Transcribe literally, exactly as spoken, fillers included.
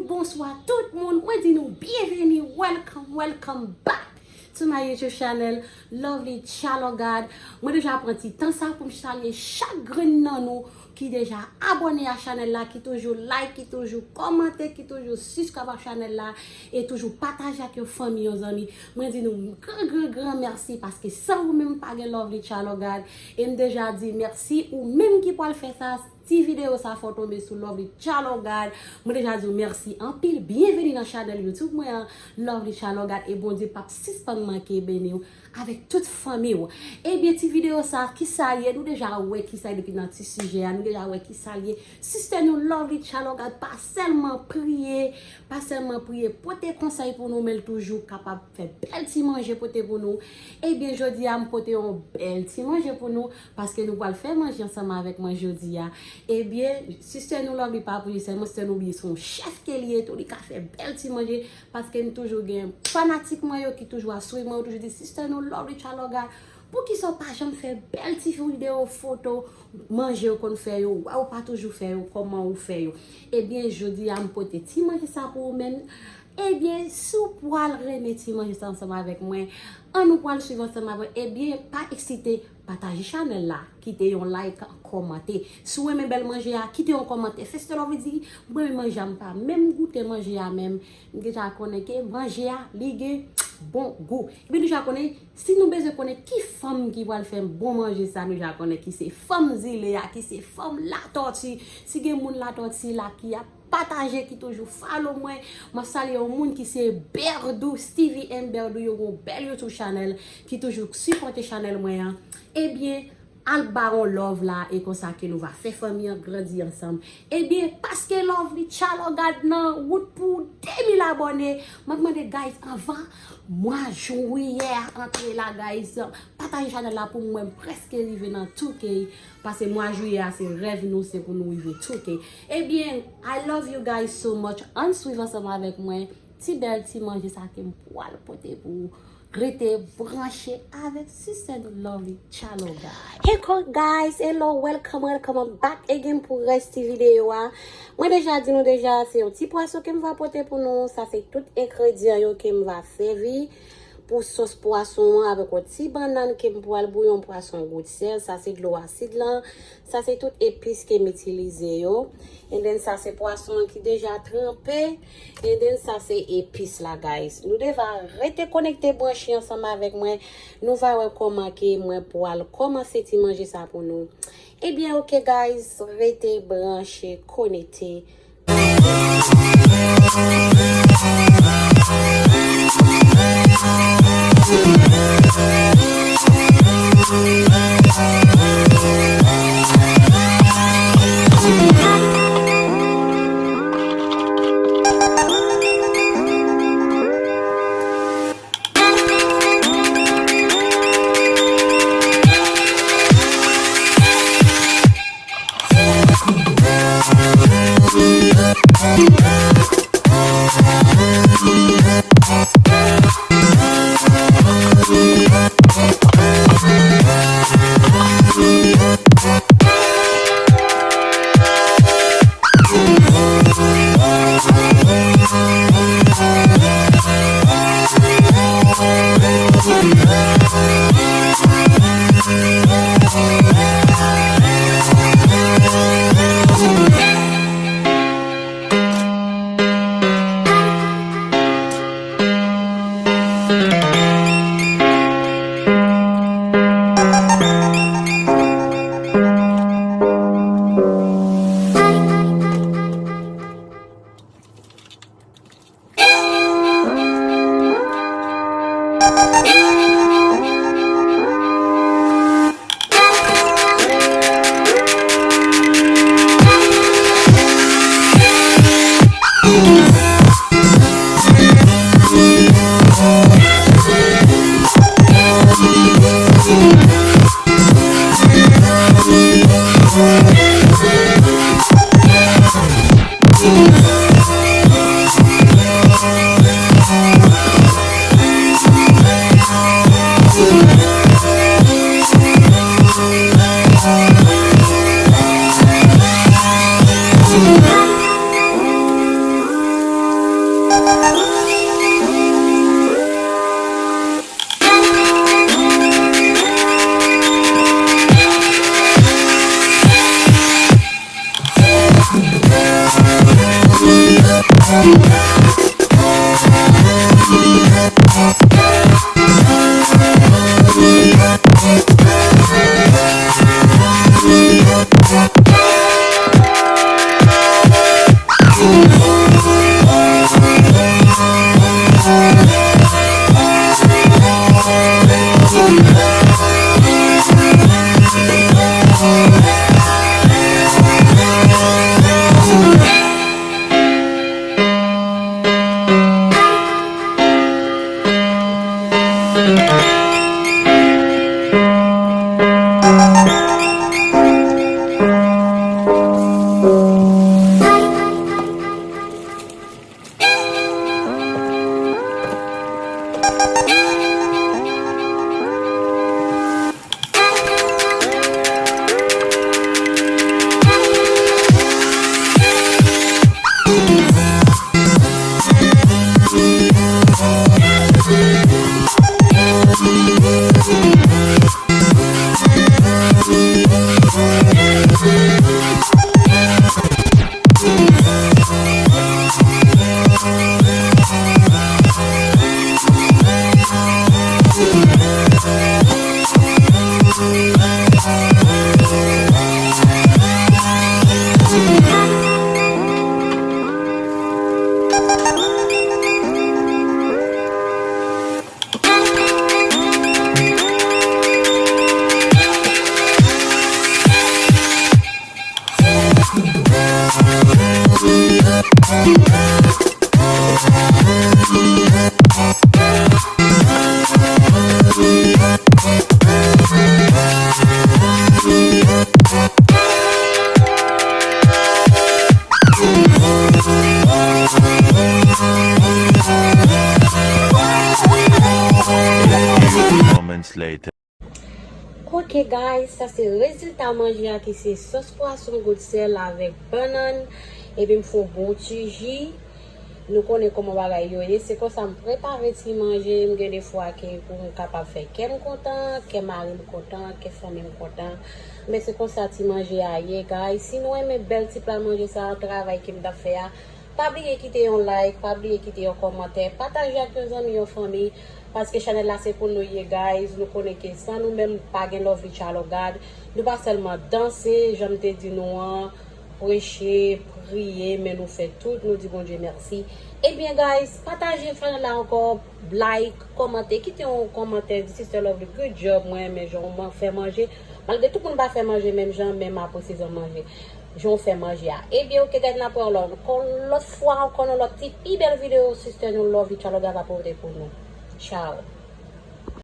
Bonswa tout moun, mwen di nou byenveni, welcome, welcome back to my YouTube channel, Lovely Chalogad. Mwen deja pran ti tan sa pou m salye chak grenn nan nou ki deja abòne a chanèl la, ki toujou like, ki toujou kòmante, ki toujou subscribe a chanèl la, e toujou pataje ak yon fanmi, yon zanmi. Mwen di nou gran, gran, gran mèsi, paske san ou menm pa gen Lovely Chalogad. E m deja di mèsi ou menm ki pral fè sa, ti videyo sa fò tonbe sou Lovely Chalogad. Mwen deja di w mèsi anpil. Byenveni nan chanèl YouTube mwen an, Lovely Chalogad, e Bondye p ap sispann manke beni w avèk tout fanmi w. Ebyen, ti videyo sa, kisa l ye? Nou deja wè kisa l ye depi nan ti sijè a, nou deja wè kisa l ye. Sistè nou Lovely Chalogad pa sèlman priye, pa sèlman priye, pote konsèy pou nou, men l toujou kapab fè bèl ti manje pote pou nou. Ebyen, jodi a, m pote yon bèl ti manje pou nou, paske nou pral fè manje ansanm avèk mwen jodi a. Ebyen, sistè nou Lovely pa priye sèlman, sistè nou bliye se yon chèf ke li ye tou, li ka fè bèl ti manje, paske m toujou gen fanatik mwen yo ki toujou ap swiv mwen, yo toujou di, sistè nou Lovely Chalogad, poukisa w pa janm fè bèl ti videyo foto manje yo konn fè yo, wè w pa toujou fè yo, kòman ou fè yo? Ebyen, jodi a, m pote ti manje sa pou ou menm. Ebyen, si w pral renmen ti manje sa ansanm avèk mwen, ann nou pral swiv ansanm avèk mwen. Ebyen, pa eksite, pataje chanèl la, kite yon like, kòmante. Si w renmen bèl manje a, kite yon kòmantè. Fè sèl anvi di, mwen renmen manje a, m pa menm goute manje a menm. M deja konnen ke manje a, li gen bon gou. Epi nou deja konnen, si nou bezwen konnen ki fanm ki pral fè bon manje sa, nou deja konnen ki se fanm zile a, ki se fanm Latòti. Si gen moun Latòti la ki ap pataje, ki toujou follow mwen. M ap salye yon moun ki se Berdou, Steevie M Berdou, yo gon bèl YouTube channel, ki toujou sipòte chanèl mwen an. Ebyen, al ba yon love la, e konsa ke nou va fè fanmi an grandi ansanm. Ebyen, paske Lovely Chalogad nan wout pou de mil abòne, m ap mande, guys, anvan mwa jiyè a antre la, guys, pataje chanèl la pou mwen, m prèske rive nan two K. Pase mwa jiyè a, se rèv nou, se pou nou rive two K. Ebyen, I love you guys so much. Ann swiv ansanm avèk mwen ti bèl ti manje sa ke m pral pote pou ou. Rete branche avèk sistè nou Lovely Chalogad. Hey guys, hello, welcome, welcome back again pou rès ti videyo a. Mwen deja di nou deja, se yon ti pwason ke m va pote pou nou. Sa se tout engredyan yo ke m va sèvi pou sòs pwason an, avèk yon ti bannann ke m pral bouyon pwason gout sèl. Sa se dlo asid lan. Sa se tout epis ke m itilize yo. And then sa se pwason an ki deja tranpe. And then sa se epis la, guys. Nou deva rete konekte, branche ansanm avèk mwen. Nou va wè kòman ke mwen pral kòmanse ti manje sa pou nou. Ebyen, ok, guys, rete branche, konekte. Ok guys, sa se rezilta manje a ki se sòs pwason gout sèl avèk bannann. Epi m fè yon bon ti ji. Nou konnen kòman bagay yo ye. Se konsa m prepare ti manje. M gen de fwa ke pou m kapab fè kè m kontan, kè mari m kontan, kè fanmi m kontan. Men se konsa ti manje a ye, guys. Si nou renmen bèl ti pla manje sa, travay ke m t ap fè a, pa bliye kite yon like, pa bliye kite yon kòmantè, pataje ak yon zanmi, yon fanmi, paske chanèl la se pou nou ye, guys. Nou konnen ke san nou menm, pa gen Lovely Tchalogad. Nou pa sèlman danse, jan m te di nou an, preche, priye, men nou fè tout, nou di Bondye mèsi. Ebyen, guys, pataje chanèl la ankò, like, kòmante, kite yon kòmantè, di Sister Lovely, good job, mwen renmen jan w fè manje. Malgre tout moun pa fè manje menm jan, men m apresye jan w manje, jan w fè manje a. Ebyen, ok, guys, n ap wè w lò, ankò lòt fwa, ankò nan lòt ti pi bèl videyo, Sister nou Lovely Tchalogad ap pote pou nou. Ciao.